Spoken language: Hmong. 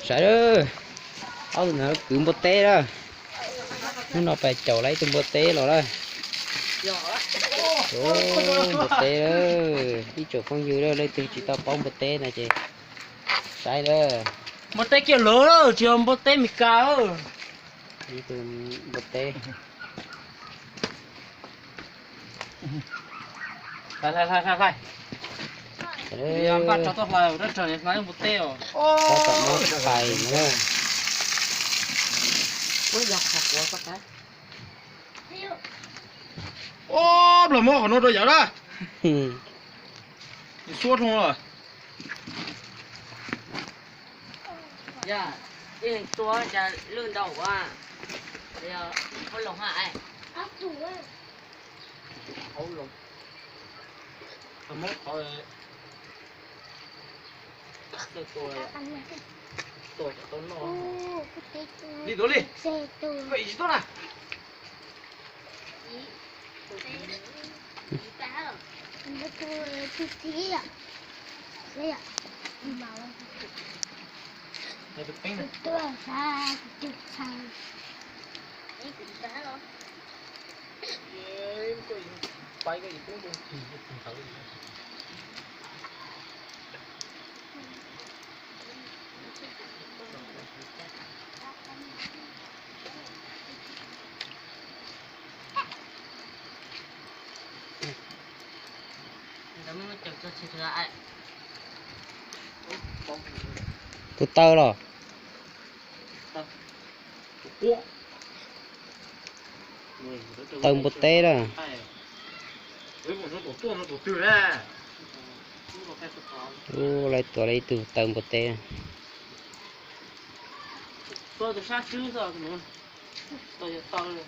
Saib lawm, ob tug ntawd kwv npua teb lawm. Hnub no pais caum lawm ib tug npua teb los lawm. Npua teb, ib tsoom phooj ywg leej twg tsis tau paub npua teb no ces saib lawm. Npua teb kiag lawm, tsis yog npua teb Meskas. Ib tug npua teb. Hlais, hlais, hlais, hlais. Npaj tso tuaj hlais, tab tso hlais npua teb os. Tab tom muab hlais na. Ob, nplag muab qhov no rau yawm na. Xuab dhau lawm. Yog ib leeg tua cas lwj ntau ua, hauv loos ha. Hauv loos. Muab qhov tua tau noj li. Tua li, koj ib tsis tuaj na. Tus taw los? Taw npua teb lawm. Ub, lawv tua lawm ib tug taw npua teb. Tua tus sab tswb xwb, tus no tua yog taw li.